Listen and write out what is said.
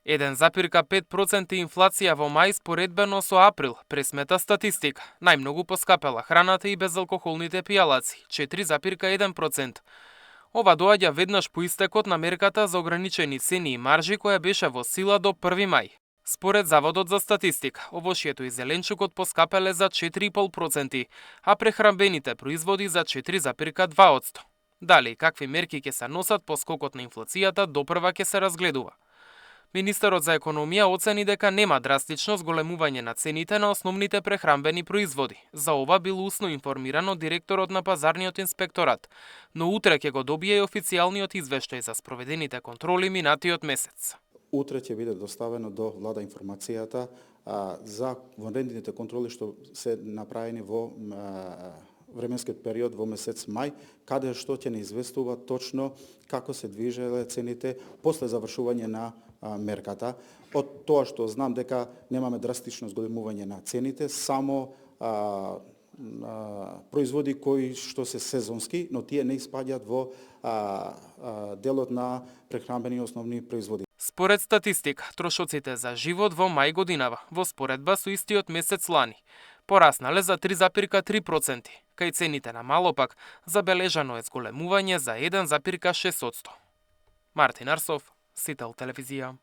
1,5% инфлација во мај споредбено со април, пресмета статистика. Најмногу поскапела храната и безалкохолните пијалаци, 4,1%. Ова доаѓа веднаш по истекот на мерката за ограничени цени и маржи која беше во сила до 1 мај. Според Заводот за статистика, овошјето и зеленчукот поскапеле за 4,5%, а прехранбените производи за 4,2%. Дали и какви мерки ќе се носат по скокот на инфлацијата допрва ќе се разгледува. Министерот за економија оцени дека нема драстично зголемување на цените на основните прехранбени производи. За ова бил усно информиран од директорот на пазарниот инспекторат, но утре ќе го добие и официјалниот извештај за спроведените контроли минатиот месец. Утре ќе биде доставено до влада информацијата за вонредните контроли што се направени во временскиот период во месец мај, каде што ќе не известува точно како се движеле цените после завршување на мерката. Од тоа што знам дека немаме драстично зголемување на цените, само производи кои што се сезонски, но тие не испаѓаат во делот на прехранбени основни производи. Според статистика, трошоците за живот во мај годинава, во споредба со истиот месец лани, пораснале за 3,3%, кај цените на мало пак забележано е зголемување за 1,6%. Мартин Арсов, Сител телевизија.